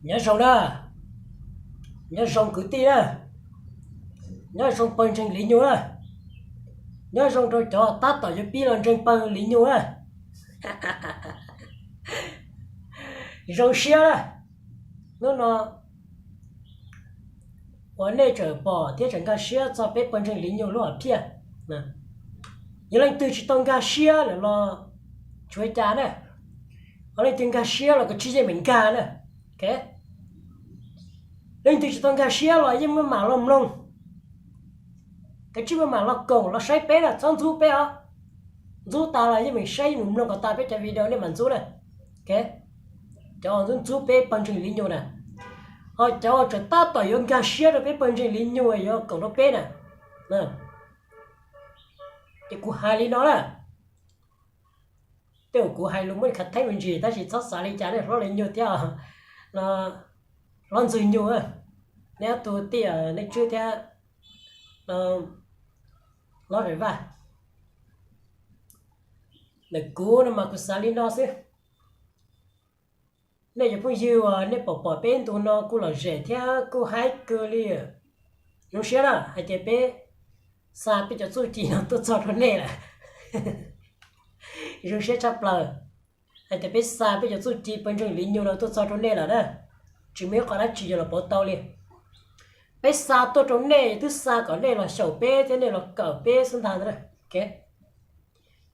Nyob zoo na, nyob zoo kwv tij na, nyob zoo pawg ntseeg Liv Nyug na, nyob zoo rau cov tab tom yuav pib los ntseeg pawg Liv Nyug na. Zoo siab na, hnub no uas nej tseem pom thiab tseem nkag siab txog peb pawg ntseeg Liv Nyug lub hom phiaj. Yog leej twg tsis tau nkag siab lawm los tsis ua cas na, ho leej twg nkag siab los koj tsis yeej meem nkag na. Leej twg tsis tau nkag siab los yeej muaj mam los mloog, koj tsis muaj mam los koom los saib peb na, txhob ntxub peb os. Ntxub tas los yeej meem saib yeej meem mloog kom tas peb cov video nej mam ntxub na. Cov ntxub ntxub peb pawg ntseeg Liv Nyug na, ho cov uas tseem tab tom yuav nkag siab rau peb pawg ntseeg Liv Nyug yuav koom rau peb na, ces kuv hais li no na. Tej uas kuv hais lus muaj li khav theeb me ntsis tab sis txhob xav li cas nej hlob Liv Nyug thiab hlob Ntxwg Nyug, nej ob tug tij Neej Tswb thiab hlob Zais Vaj. Ntawm kuv no mas kuv xav li no xwb. Nej cov phooj ywg uas nej pom pom peb ntu no kuj lom zem thiab kuj haib kawg li. Zoo siab na hais tias peb xa peb cov txuj ci no tuaj txog rau nej lawm. Zoo siab tshaj plaws hais tias peb xa peb cov txuj ci pawg ntseeg Liv Nyug no tuaj txog rau nej lawm na. Tsis muaj ib qho dab tsi yuav los pauv tau li. Peb xa tuaj rau nej twb xa kom nej los xyaum peb thiab nej los kawm peb xwb ntag na.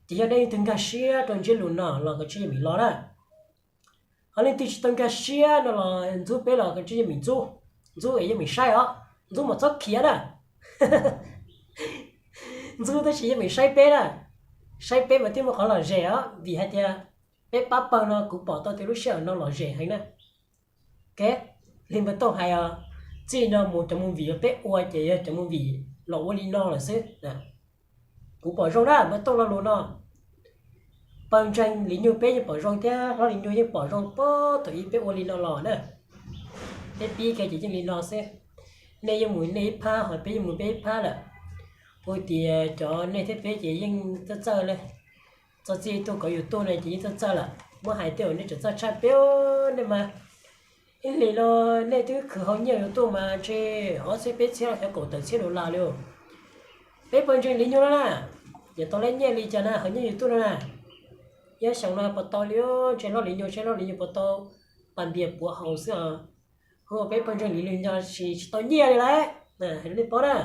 Ces yog nej leej twg nkag siab rau ntsiab lus no los koj tsis yeej meem los na. Ho leej twg tsis tau nkag siab no los ntxub peb los koj tsis yeej meem ntxub. Ntxub es yeej meem saib os, ntxub mas txhob khiav na. Ntxub tab sis yeej meem saib peb na. Saib peb mas thiaj muaj qhov lom zem os, vim hais tias peb pab pawg no kuv pom tau tias lub sij hawm no lom zem heev na. Li npawg Tooj hais os, txij no mus cov movie uas peb ua ces yog cov movie los ua li no lawm xwb. Kuv pom zoo na npawg Tooj lo lus no. Pawg ntseeg Liv Nyug peb yeej pom zoo thiab hlob Liv Nyug yeej pom zoo puag thaum ub peb ua li no los na. Peb pib kiag ces yeej li no xwb. Nej yeej mus nej ib phab ho peb yeej mus peb ib phab lawm. Ua tias cov nej thiab peb ces yeej txawj txawj li. Txog txij tuaj kov YouTube no ces yeej txawj txawj lawm. Muab hais tej uas nej tseem txawj tshaj peb, nej mas ib hlis no nej twb khwv haus nyiaj YouTube mas ntshe ob txhiab peb txhiab los xyov kaum tawm txhiab dollar li. Peb pawg ntseeg Liv Nyug no na, ces tau lab nyiaj li cas na haus nyiaj YouTube no na. Ib xyoos no puas tau li, ntshe hlob Liv Nyug, ntshe hlob Liv Nyug puas tau pas npias puav haus xwb os. Hu peb pawg ntseeg Liv Nyug no tsis tau nyiaj li lawm, hais rau nej paub na.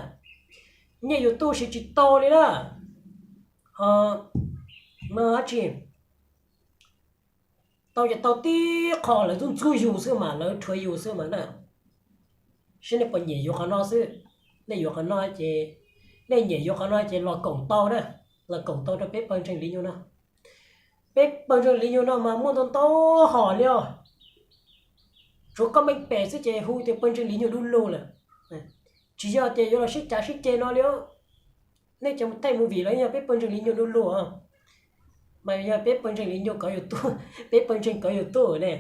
Nyiaj YouTube siv tsis tau li na. Ho no dab tsi, tau ces tau tib qho lawv ntxub ntxub yus xwb mas, lawv rhuav yus xwb mas na. Saib nej puas nyiam yuav qhov no xwb. Nej yuav qhov no ces, nej nyiam yuav qhov no ces los koom tau na, los koom tau rau peb pawg ntseeg Liv Nyug no. Peb pawg ntseeg Liv Nyug no mas muaj ntau ntau hom li os. Tsuav koj meej pem xwb ces hu tias pawg ntseeg Liv Nyug du lug lawm. Tsis yog tias yuav los sib cav sib ceg no li. Nej cov thaij movie los yog peb pawg ntseeg Liv Nyug du lug, mas yog peb pawg ntseeg Liv Nyug kov YouTube, peb pawg ntseeg kov YouTube ne.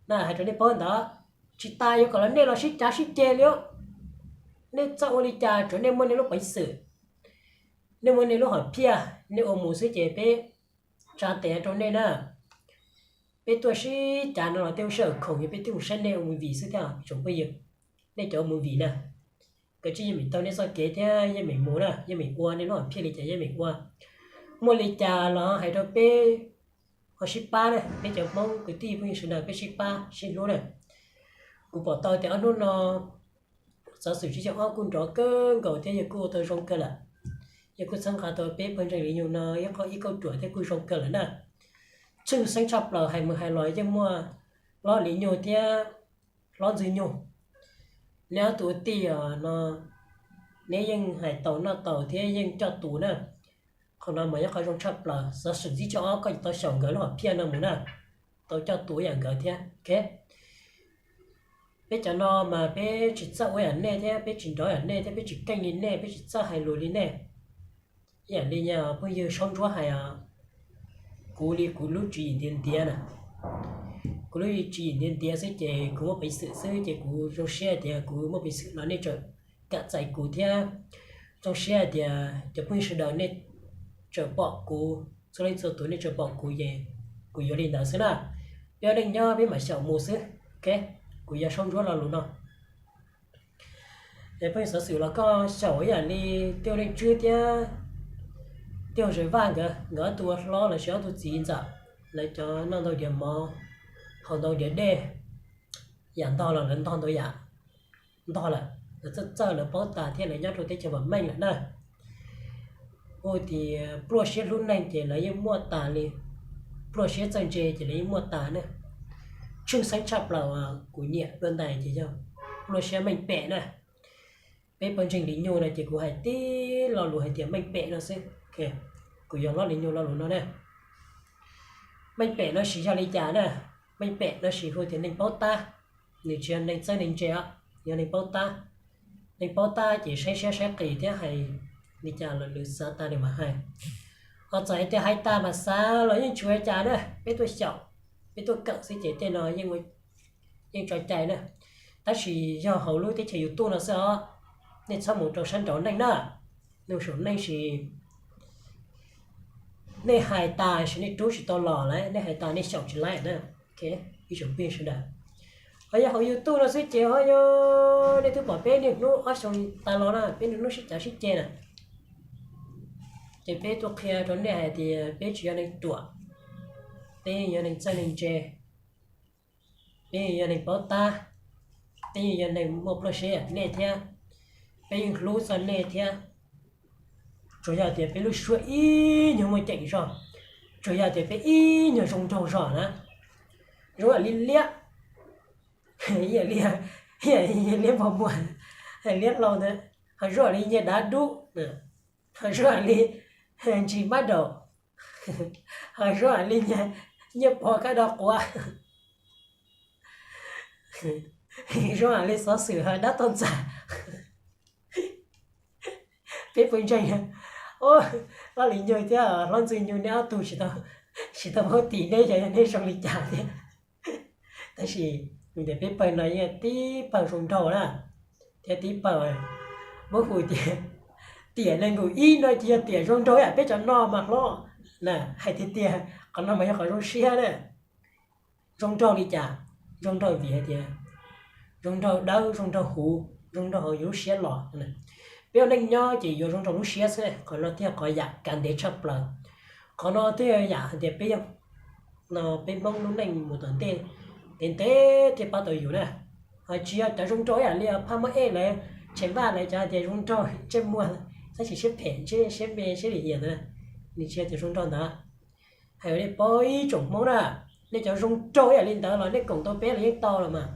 Na hais rau nej paub ntawd, tsis tas yuav kom los nej los sib cav sib ceg li. Nej txawj ua li cas tsuav nej muaj nej lub peev xwm, nej muaj nej lub hom phiaj, nej ua mus xwb ces peb tsa tes rau nej na. Peb tuaj sib cav no los tej lub sij hawm khoom yog peb twb mus saib nej ua movie xwb thiab tsoom phooj ywg. Nej cov ua movie na, koj tsis yeej meem taug nej txoj kev thiab yeej meem mus na, yeej meem ua nej lub hom phiaj li cas yeej meem ua. Muaj li cas los hais rau peb ho sib pab na, peb cov Hmoob kwv tij phooj ywg sawv daws peb sib pab sib hlub na. Kuv pom tau tias ob hnub no xov xwm tsib caug ob kuj nrov kawg nkaus thiab yawg kuj ua tau zoo kawg lawm. Yawg kuj txhawb nqa tau peb pawg ntseeg Liv Nyug no ib qho ib kauj ruam thiab kuj zoo kawg lawm na. Tshwj xeeb tshaj plaws hais mus hais los yeej muaj hlob Liv Nyug thiab hlob Ntxwg Nyug. Neb ob tug ua tij os no, neb yeej hais taus noj taus thiab yeej coj tus na. Qhov no mas yog qhov zoo tshaj plaws, xov xwm tsib caug ob koj tau xyaum nkawd lub hom phiaj no mus na, tau coj tus yam nkawd thiab. Peb cov no mas peb tsis txawj ua yam nej thiab peb tsis nrov yam nej thiab peb tsis keej li nej, peb tsis txawj hais lus li nej. Ib yam li nyaj phooj ywg Saub Ntsuab hais os, kuv li kuv lub tswv yim ntiav ntiav na, kuv lub tswv yim ntiav ntiav xwb ces kuv muaj peev xwm xwb ces kuv zoo siab tias kuv muaj peev xwm no nej tseem kam txais kuv thiab zoo siab hais tias cov phooj ywg sawv daws nej tseem pom kuv, txhua leej txhua tus nej tseem pom kuv ces kuv yuav li ntawd xwb na. Peb ua neej nyob peb mam xyaum mus xwb. Ok, kuv yuav sau ntsuab lo lus no. Es pheej xov xwm los koj xyaum ib yam li Tej Ua Neej Tswb thiab Tej Ua Zes Vaj nkawd, nkawd ob tug ua hlob los sis ob tug txiv ntxawm, lawv cov noj ntau diav mov, haus ntau diav dej, yam ntog los lawv ntog ntau yam ntog lawm, lawv txawj txawj lawv paub tas thiab lawv nyob rau teb chaws vam meej lawm na. Hu tias pluaj siab hlub neeg ces lawv yeej muaj tas li, pluaj siab txawj ntse ces lawv yeej muaj tas na. Tshwj xeeb tshaj plaws kuv nyiam dua ntais ces yog pluaj siab meej pem na. Peb pawg ntseeg Lis Nyug no ces kuv hais tib lo lus hais tias meej pem no xwb. Kuv yuav hlob Lis Nyug lo lus no na. Meej pem no sis yog li cas na? Meej pem no sis hu tias neeg paub tab, nws tsis yog neeg txawj neeg ntse os, yog neeg paub tab. Neeg paub tab ces saib siab saib qis thiab hais li cas los lwm xav tas li mas hais. Ho txawm hais tias hais tas mas xav los yeej tsis ua cas na, peb tuaj xyaum, peb tuaj kawm xwb ces tej no yeej tso cai na. Tab sis yog hauv lub teb chaws YouTube no xwb os, nej txhob mus rau sab nraud neej na. Nug saum neej sis nej hais tas sis nej rub tsis tau los lawm, nej hais tas nej xyaum tsis laib na. Ib tsoom phooj ywg sawv daws, ho yog hauv YouTube no xwb ces ho yog nej twb pom peb niaj hnub ob xyoo tas los na, peb niaj hnub sib cav sib ceg na. Ces peb tuaj qhia rau nej hais tias peb tsis yog neeg ruam, peb yog neeg txawj neeg ntse, peb yog neeg paub tab, peb yeej yog neeg muaj pluaj siab yam nej thiab, peb yeej hlub txog nej thiab. Tsuas yog tias peb lub suab ib nyuag muaj ceem zog, tsuas yog tias peb ib nyuag zoo nraug zog na, zoo ib yam li liab, ib yam li liab npog muag, liab hlau ntawd, ho zoo ib yam li nyiaj dav dub, ho zoo ib yam li ntsis mab daum, ho zoo ib yam li nyiaj pog kab do quav, zoo ib yam li xov xwm dab toj ntxas. Peb pawg ntseeg, hlob Lis Nyug thiab hlob Ntxwg Nyug, nej ob tug tsis tau paub tim neb xyov yog nej zoo li cas thiab. Tab sis tias peb pawg no yeej tib pawg zoo nraug na, thiab tib pawg muab hu tias tiam nees nkaum ib no ces yog tiam zoo nraug yam peb cov no mas hlob na. Hais tiag tiag qhov no mas yog qhov zoo siab na. Zoo nraug li cas? Zoo nraug vim hais tias zoo nraug dawb, zoo nraug huv, zoo nraug hauv yus lub siab los. Peb ua neej nyob ces yuav zoo nraug lub siab xwb, qhov no thiaj qhov yam kav ntev tshaj plaws. Qhov no thiaj yam hais tias peb yog no peb Hmoob lub neej mus tom ntej ntev ntev thiaj pab tau yus na. Ho tsis yog cov zoo nraug ib yam li Phaj Mab Ej lawv, Tsheej Vaj lawv cov hais tias zoo nraug ntsej muag, tab sis siab phem, siab me, siab lim hiam ntawd, nws tsis yog tias zoo nraug ntawd. Hais ua nej paub ib tsoom Hmoob na, nej cov zoo nraug ib yam li ntawd los nej koom tau peb los yeej tau los mas.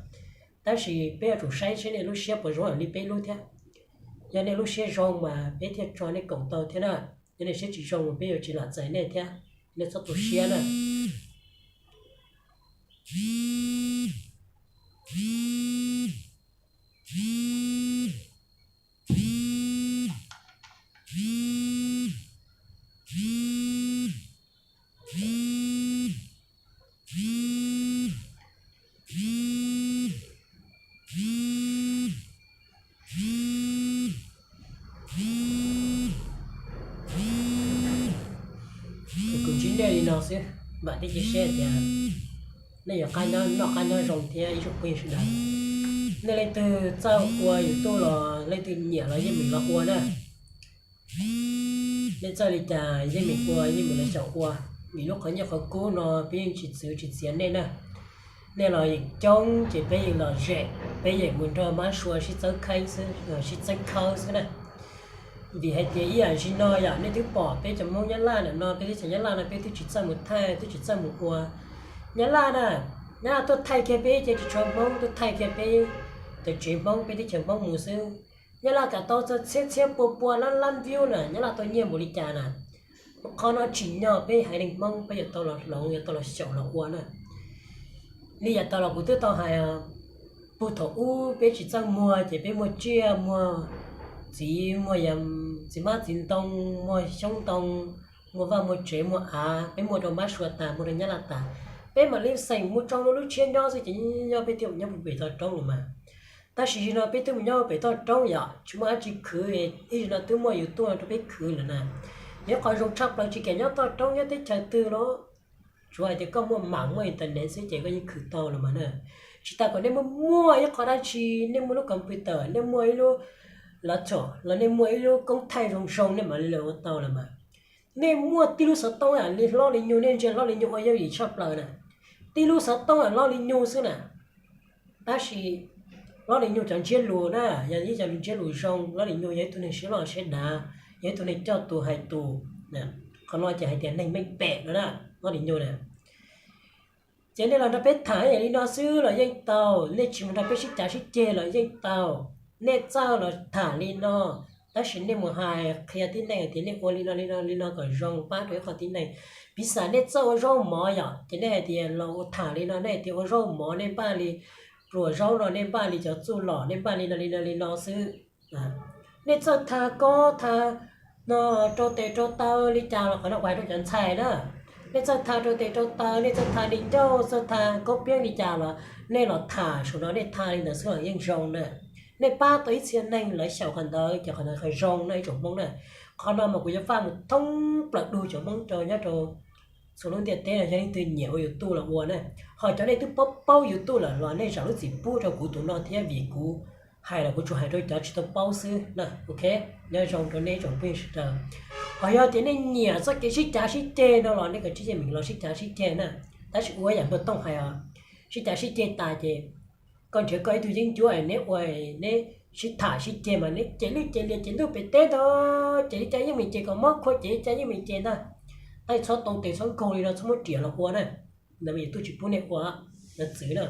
Tab sis peb yuav tsum saib seb nej lub siab puas zoo ib yam li peb lub thiab. Yog nej lub siab zoo mas peb thiaj tso nej koom tau thiab na. Yog nej siab tsis zoo mas peb yuav tsis lam txais nej thiab. Nej txhob tu siab na. Kuv ntsib nej li no xwb, vam thiab cia siab tias nej yuav qab nyob, noj qab nyob zoo thiab ib tsoom phooj ywg sawv daws. Nej leej twg txawj ua YouTube los leej twg nyiam los yeej meem los ua na. Nej txawj li cas yeej meem ua, yeej meem los xyaum ua, vim lub qhov nyiaj qhov kub no peb yeej tsis txwv tsis txiav nej na. Nej los yeem coob ces peb yeej los zem, peb yeem mus nrog mab sua sib txeeb kheeb xwb, sib txeeb khawb xwb na. Vim hais tias ib yam ntsis no yom, nej twb pom peb cov Hmoob Nyab Laj ntawm no, peb teb chaws Nyab Laj no peb twb tsis txawj mus thaij, twb tsis txawj mus ua. Nyab Laj na, Nyab Laj tuaj thaij kiag peb ces tsis tshuav Hmoob, tuaj thaij kiag peb cov tsev Hmoob, peb teb chaws Hmoob mus xwb. Nyab Laj kam tau txog txhiab txhiab pua pua lab lab view na, Nyab Laj tau nyiaj npaum li cas na. Qhov no tsim nyog peb haiv neeg Hmoob peb yuav tau los hloov, yuav tau los xyaum los ua na. Li yav tas los kuv twb tau hais, puag thaum ub peb tsis txawj muag ces peb muag tsiaj, muag txiv, muag txiv hmab txiv ntoo, muag xyoob ntoo, muag vaj muag tsev muag av, peb muag rau mab sua tas, muag rau Nyab Laj tas. Peb mam li xeem mus tso lub lub tshiab nyob xwb ces nyob peb thiaj mus nyob puag pem toj roob los mas. Tab sis no peb twb mus nyob pem toj roob yom, tsis muaj dab tsi khwv, ib zaug no twb muaj YouTube rau peb khwv lawm na. Yog qhov zoo tshaj plaws tsis kam nyob toj roob nyob teb chaws twg los Tsuav hais tias koj muaj mam muaj internet xwb ces koj yeej khwv tau los mas na. Tsis tas kom nej muaj muaj ib qho dab tsi, nej muaj lub computer, nej muaj ib lub laptop los nej muaj ib lub koob thaij zoo zoo nej mam li ua tau los mas. Nej muaj tib lub xov tooj li hlob li nyuj, nej ntsia hlob li nyuj ua yooj yim tshaj plaws na. Tib lub xov tooj hlob li nyuj xwb na. Tab sis hlob li nyuj cov ntsiab lus na, yog ib co ntsiab lus zoo, hlob li nyuj yog ib tug neeg siab loj siab dav, yog ib tug neeg coj tus hais tus. Qhov no ces hais tias neeg meej pem no na, hlob li nyuj na. Ces nej los nrog peb tham li no xwb los yeej tau, nej tsis mus nrog peb sib cav sib ceg los yeej tau. Nej txawj los tham li no, tab sis nej mus hais qhia tib neeg hais tias nej ua li no li no li no kom zoo pab rau ib qho tib neeg. Piv xam nej txawj ua zaub mov yom, ces nej hais tias los ua tham li no, nej hais tias ua zaub mov nej npaj li, pluas zaub no nej npaj li cov txuj lom, nej npaj li no li no li no xwb. Nej txawj tha kob tha no rau tes rau taw li cas los qhov no kuv hais rau cov ntxhais na. Nej txawj tha rau tes rau taw, nej txawj tha li ncauj, txawj tha kob piab li cas los nej los tham saum no, nej tha li ntawd xwb los yeej zoo na. Nej pab tau ib txhia neeg lawv xyaum qhov ntawd ces qhov ntawd qhov zoo na ib tsoom Hmoob na. Qhov no mas kuv yuav faj mus thoob plaws dua cov Hmoob rau nyob rau txhua lub ntiaj teb no, yog leej twg nyiam ua YouTube los ua na. Ho cov nej twb paub paub YouTube lawm los nej zam lub txim pub rau kuv tus no thiab, vim kuv hais los kuv tsuas hais rau cov tsis tau paub xwb na. Ok, nyob zoo rau nej ib tsoom phooj ywg sawv daws. Ho yog tias nej nyiam txoj kev sib cav sib ceg no los nej kav tsij yeej meem los sib cav sib ceg na. Tab sis ua yam Npawg Tooj hais os, sib cav sib ceg tas ces koj nrhiav koj ib tug yeeb ncuab es neb ua, neb sib tham sib ceg mas neb cem lwj cem liam cem ntuj pem teb ntag, cem li cas yeej meem cem, kom mob khuab cem li cas yeej meem cem ntag. Tab sis txhob tau tes txhob nkaug li no, txhob muab riam los ua na. Ntawd mas YouTube tsis pub nej ua, ntawd txwv na.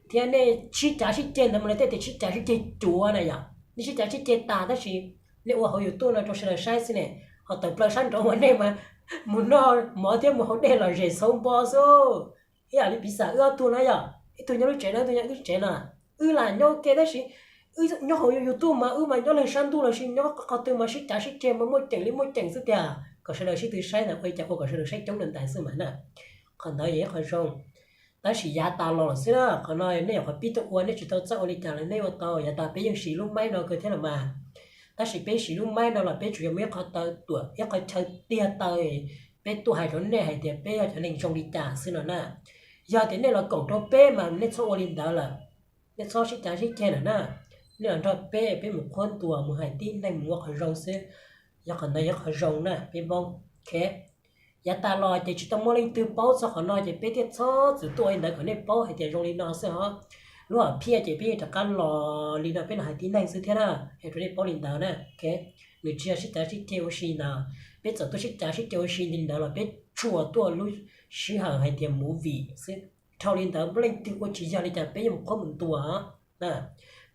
Thiab nej sib cav sib ceg ntawd mas lawv tej tias sib cav sib ceg cuav na yom. Nej sib cav sib ceg tas tab sis nej ua hauv YouTube no rau sawv daws saib xwb ne, ho tawm plaws sab nraud mas nej mas mus noj mov thiab mus haus dej los zem xauv npo xwb. Ib yam li piv xam wb ob tug na yom, ib tug nyob lub tsev no, ib tug nyob lub tsev no. Wb lam nyob ua ke tab sis wb nyob hauv YouTube mas wb mas nyob leej sab ntuj los sis nyob qhov twg mas sib cav sib ceg mas muaj ceem li muaj ceem xwb tiag, kom sawv daws sib tw saib ntawd ua li cas ua kom sawv daws saib coob dua ntais xwb mas na. Qhov ntawd yog ib qho zoo. Tab sis yav tas los lawm xwb na, qhov no nej nyuam qhuav pib tuaj ua, nej tsis tau txawj ua li cas los nej ua tau, yav tas peb yeej siv lub maib no kawg thiab los mas. Tab sis peb siv lub maib no los peb tsuas yog muaj ib qho taw tuam ib qho chaw tiag taw, peb tuaj hais rau nej hais tias peb yog cov neeg zoo li cas xwb no na. Yog tias nej los koom rau peb mas nej txhob ua li ntawd lawm, nej txhob sib cav sib ceg lawm na. Nej los nrog peb, peb mus qhuab ntuas mus hais tib neeg mus ua qhov zoo xwb. Yog qhov ntawd yog qhov zoo na peb Hmoob. Ok, yav tas los ces tsis tau muaj leej twg paub txog qhov no ces peb thiaj txhob txwm tuaj ua li ntawd kom nej paub hais tias zoo li no xwb os. Lub hom phiaj ces peb yeej rov qab los li no peb los hais tib neeg xwb thiab na, hais rau nej paub li ntawd na. Ok, nws tsis yog sib cav sib ceg ua si ntawd, peb txawm tuaj sib cav sib ceg ua si li ntawd los peb tsuas tuaj lub sij hawm hais tias movie xwb. Dhau li ntawd muaj leej twg ua tsis yog li cas peb yuav mus qhuab mus ntuas.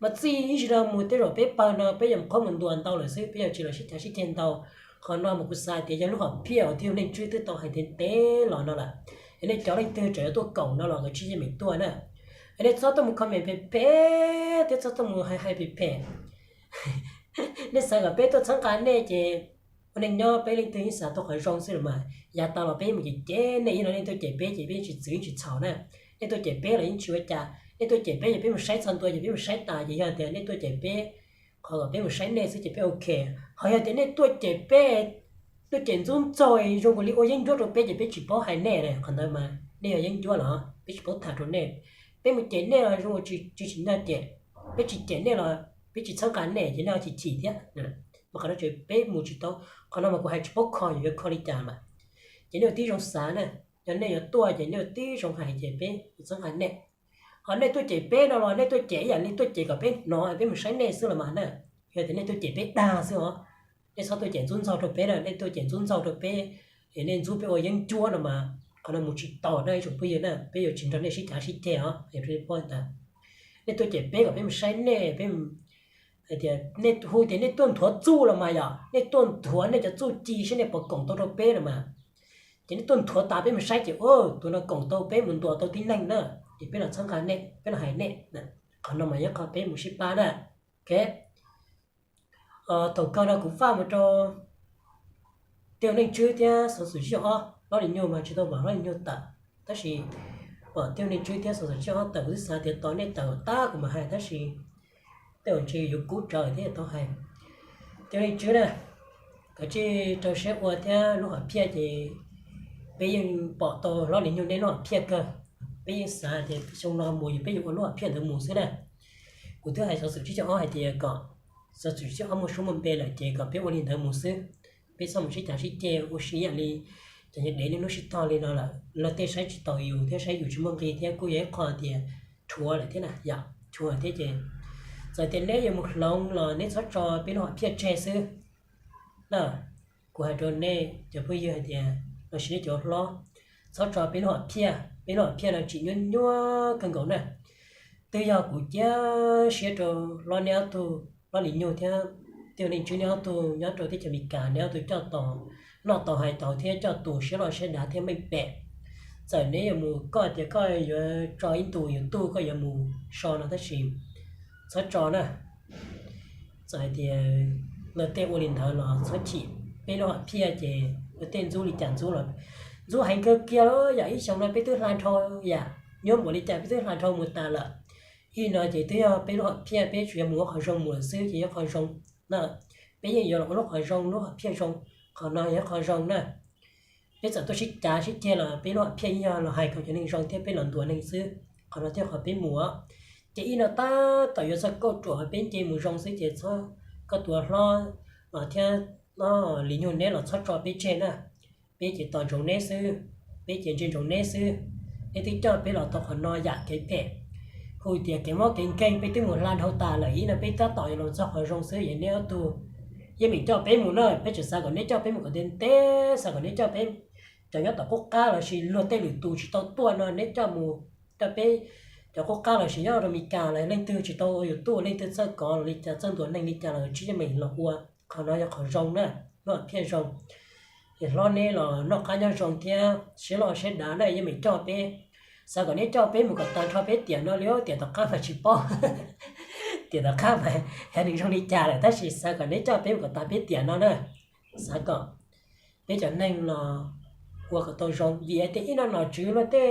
Mas txij ib zaug no mus tej zaum peb pawg no peb yuav mus qhuab mus ntuas ntau lawm xwb, peb yuav tsis los sib cav sib ceg ntau. Qhov no mas kuv xav tias yog lub hom phiaj uas tib neeg tswb twb tau hais ntev ntev los no lawm. Es nej cov leej twg tseem yuav tuaj koom no los kav tsij yeej meem tuaj na. Es nej txhob tuaj mus comment phem phem thiab txhob tuaj mus hais hais phem phem. Nej xav kom peb tuaj txhawb nqa nej ces ua neej nyob peb leej twg yeej xav tau qhov zoo xwb los mas. Yav tas los peb yeej mus cem cem nej, ib no nej tuaj cem peb ces peb yeej tsis txwv yeej tsis txhaum na. Nej tuaj cem peb los yeej tsis ua cas, nej tuaj cem peb ces peb mus saib txog ntua ces peb mus saib tas ces yog tias nej tuaj cem peb, qhov kom peb mus saib nej xwb ces peb ok. Ho yog tias nej tuaj cem peb, tuaj cem ntxub ntxaug zoo nkaus li ua yeeb ncuab rau peb ces peb tsis paub hais nej na, qhov ntawd mas nej yog yeeb ncuab los peb tsis paub tham rau nej. Peb mus cem nej los zoo ua tsis tsis nco cem, peb tsis cem nej los peb tsis txhawb nqa nej ces nej ho chim chim thiab. Mas qhov no ces peb mus tsis tau, qhov no mas kuv hais tsis paub kho yuav kho li cas mas. Ces nej ua tib zoo xav na, yog nej yuav tuaj ces nej ua tib zoo hais ces peb txhawb nqa nej. Ho nej tuaj cem peb no los nej tuaj cem ib yam li tuaj cem kom peb hnov peb mus saib nej xwb los mas na. Yog tias nej tuaj cem peb dag xwb os, nej txhob tuaj cem ntxub ntxaug rau peb na, nej tuaj cem ntxub ntxaug rau peb es nej ntxub peb ua yeeb ncuab no mas qhov no mus tsis tau na ib tsoom phooj ywg na, peb yuav tsis nrog nej sib cav sib ceg os. Nej tuaj cem peb kom peb mus saib nej, peb hais tias nej hu tias nej tuaj nthuav txuj los mas yom, nej tuaj nthuav nej cov txuj ci saib nej puas koom tau rau peb no mas. Ces nej tuaj nthuav tas peb mus saib ces tus no koom tau peb mus ntuas tau tib neeg na, ces peb los txhawb nqa nej, peb los hais nej. Qhov no mas yog qhov peb mus sib pab na. Ok, thaum kawg no kuv faj mus rau Tej Neej Tswb thiab Xov Xwm Zib Ob, Hlob Li Nyuj mas tsis tau pom Hlob Li Nyuj tawm, tab sis pom Tej Neej Tswb thiab Xov Xwm Zib Ob tawm, kuv twb xav tias tos nej tawm tab kuv mam hais tab sis tej zaum ntshe yuav kub tsawv thiab tau hais. Tej Neej Tswb na, kav tsij rau siab ua thiab lub hom phiaj ces Peb yeej pom tau hlob Lis Nyug neb lub hom phiaj kawg. Peb yeej xav tias xyoo no mus yog peb yuav ua lub hom phiaj ntawd mus xwb na. Kuv twb hais xov xwm tsib caug ob hais tias kom xov xwm tsib caug ob muaj suab muaj npe lawm ces kom peb ua li ntawd mus xwb. Peb txhob mus sib cav sib ceg ua si ib yam li cov niag dev niaj hnub sib tog li no lawm. Luag tej saib tsis taus yus thiab saib yus tsis muaj nqi thiab kuj yog ib qho tias rhuav lawm thiab na, yom, rhuav thiab ces txawm tias neb yuav mus hloov los neb txhob tso peb lub hom phiaj tseg xwb na. Kuv hais rau nej cov phooj ywg hais tias los sis nej cov hlob, txhob tso peb lub hom phiaj, peb lub hom phiaj no tsim nyuaj nyuaj kawg nkaus na. Twb yog kuv cia siab rau hlob neb ob tug, hlob Lis Nyug thiab Tij Neej Tswb neb ob tug nyob rau teb chaws Amelikas, neb ob tug coj tau, noj tau hais tau thiab coj tus siab loj siab dav thiab meej pem. Txawm neb yuav mus, koj tias koj yuav tso ib ntus YouTube koj yuav mus so no tab sis txhob tso na. Txawm hais tias luag tej ua li ntawd los txhob chim, peb lub hom phiaj ces luag tej ntxub li cas ntxub los ntxub heev kawg kiag li. Yam ib xyoo no peb twb hla dhau, yam nyuaj npaum li cas peb twb hla dhau mus tas lawm. Ib no ces twb yog peb lub hom phiaj, peb tsuas yog mus ua qhov zoo mus lawm xwb ces yog qhov zoo na. Peb yeej yuav los ua lub qhov zoo, lub hom phiaj zoo, qhov no yog qhov zoo na. Peb txawm tuaj sib cav sib ceg los peb lub hom phiaj yeej yog los hais kom cov neeg zoo thiab peb los ntuas neeg xwb. Qhov no thiaj qhov peb mus. Ces ib no tab tom yuav txog kauj ruam peb nce mus zoo xwb ces txhob, koj tus hlob los thiab Lis Nyug neb los txhob tso peb tseg na. Peb ces tos ntsoov neb xwb, peb ces ntsia ntsoov neb xwb. Neb twb coj peb los tau qhov no yam kev phem, hu tias kev mob kev nkeeg peb twb mus hla dhau tas lawm, ib no peb tab tom yuav los txog qhov zoo xwb es neb ob tug yeej meem coj peb mus na. Peb tseem xav kom neb coj peb mus kom ntev ntev, xav kom neb coj peb cov nyob tom qub qab los sis luag tej lwm tus tsis tau tuaj no neb coj mus, coj peb cov qub qab los sis nyob rau Amelikas los leej twg tsis tau ua YouTube, leej twg txawj kov los li cas, txawj ntuas neeg li cas los tsis yeej meem los ua. Qhov no yog qhov zoo na, lub hom phiaj zoo. Es hlob neb los noj qab nyob zoo thiab siab loj siab dav na, yeej meem coj peb. Xav kom neb coj peb mus kom tag nrho peb tiam no li, tiam tom qab mas tsis paub, tiam tom qab mas yog nws zoo li cas lawm tab sis xav kom neb coj peb mus kom tas peb tiam no na. Xav kom peb cov neeg los ua kom tau zoo vim hais tias ib no nom tswv luag tej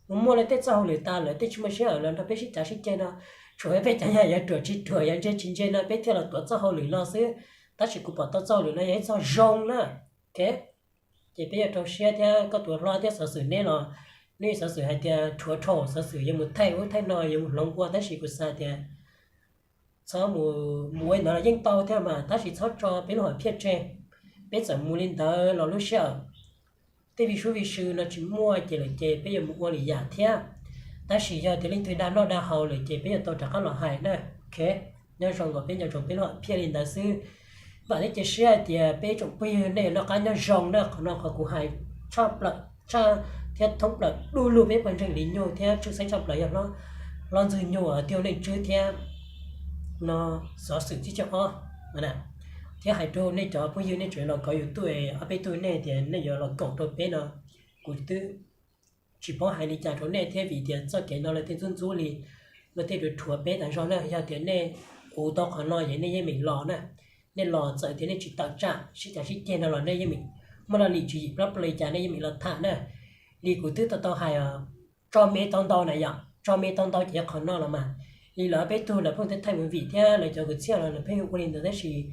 mus muaj luag tej txoj hauj lwm tas lawm, tej tsis muaj sij hawm los nrog peb sib cav sib ceg no, tshuav peb cov yog yuav ruam tsis ruam, yuav ntse tsis ntse no peb thiaj los tuav txoj hauj lwm no xwb. Tab sis kuv pom tau txoj hauj lwm no yog ib txoj zoo na. Ok, ces peb yuav rau siab thiab koj tus hlob thiab xov xwm neb los, nej xov xwm hais tias rhuav rhau, xov xwm yuav mus thaij ub thaij no yuav mus hloov ua, tab sis kuv xav tias txhob mus, mus ua li ntawd los yeej tau thiab mas, tab sis txhob tso peb lub hom phiaj tseg. Peb txawm mus li ntawd los lub sij hawm tej vij sub vij sw no tsis muaj ces lawm ces peb yuav mus ua lwm yam thiab. Tab sis yog tias leej twg dag noj dag haus lawm ces peb yuav tau rov qab los hais na. Ok, nyob zoo, kom peb nco ntsoov peb lub hom phiaj li ntawd xwb. Vam thiab cia siab hais tias peb tsoom phooj ywg nej yuav noj qab nyob zoo na. Qhov no qhov kuv hais tshaj plaws, tshaj thiab thoob plaws du lug peb pawg ntseeg Lis Nyug thiab tshwj xeeb tshaj plaws yog hlob Ntxwg Nyug, Tij Neej Tswb thiab no xov xwm tsib caug ob thiab hais rau nej cov phooj ywg nej tseem los kov YouTube, ob peb tug nej tias nej yuav los koom rau peb no, kuv twb tsis paub hais li cas rau nej thiab vim tias txoj kev no lawv tej ntxub ntxub li, lawv tej rhuav rhuav peb tas zog na. Yog tias nej ua tau qhov no ces nej yeej meem los na. Nej los txawm tias nej tsis tawm tsam sib cav sib ceg no los nej yeej meem muaj laj lim tswv yim plab pla li cas nej yeej meem los tham na. Li kuv twb tau tau hais, tso me tau ntau na yom, tso me tau ntau ces yog qhov no los mas. Li lawv peb tug lawv pheej thaij movie thiab lawv cov kwv txhiaj los lawv pheej ua li ntawd tab sis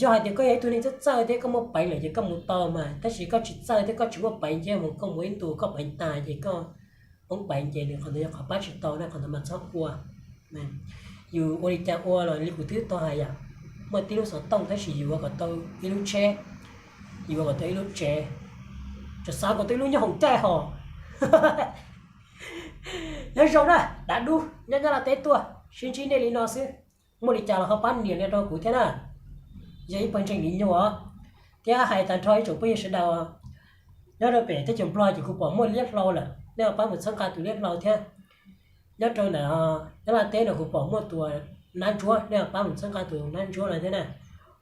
yog hais tias koj yog ib tug neeg txawj txawj thiab koj muaj peev lawm ces koj mus tau mas, tab sis koj tsis txawj thiab koj tsis muaj peev ces mus koj mus ib ntus koj peev tas ces koj poob peev ces nws qhov ntawd yog qhov pab tsis tau na, qhov ntawd mas txhob ua. Yus ua li cas ua los li kuv twb tau hais yom, muaj tib lub xov tooj tab sis yus ua kom tau ib lub tsheb, yus ua kom tau ib lub tsev, tseem xav kom tau ib lub nyoob hoom caij hos. Nyob zoo na, dav dub nyob Nyab Laj teb tuaj sib ntsib nej li no xwb. Muaj li cas los ho pab nias li rau kuv thiab na. Yog ib pawg ntseeg Lis Nyug os, thiab hais tag nrho ib tsoom phooj ywg sawv daws, nyob rau pem teb chaws Nplog ces kuv pom muaj liab hlau lawm, nej ho pab mus txhawb nqa tus liab hlau thiab. Nyob rau ntawm Nyab Laj teb no kuv pom muaj tus nab ntsuab, nej ho pab mus txhawb nqa tus nab ntsuab no thiab na.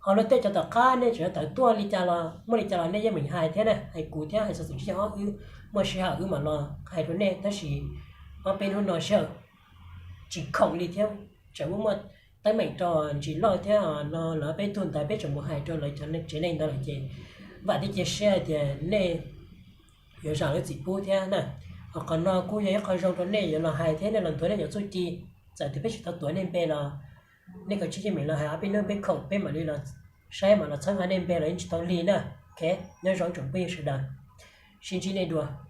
Ho luag tej cov tom qab nej tseem tawm tuaj li cas los muaj li cas los nej yeej meem hais thiab na, hais kuv thiab hais xov xwm tsib caug ob wb muaj sij hawm wb mam los hais rau nej, tab sis ob peb hnub no sij hawm tsis khoom li thiab, tseem muaj muaj teeb meem rau Ntsis Lauj thiab no lawv peb tug ntawd peb tseem mus hais rau lawv cov tsev neeg ntawd lawm ces vam thiab cia siab hais tias nej yuav zam lub txim pub thiab na. Ho qhov no kuj yog ib qho zoo rau nej yuav los hais thiab nej los ntuas nej cov txuj ci. Txawm tias peb tsis tau tuav nej npe los nej kav tsij yeej meem los hais ob peb hnub peb khoom peb mam li los saib mam los txhawb nqa nej npe los yeej tsis tau lig na. Ok, nyob zoo tsoom phooj ywg sawv daws. Sib ntsib nej dua.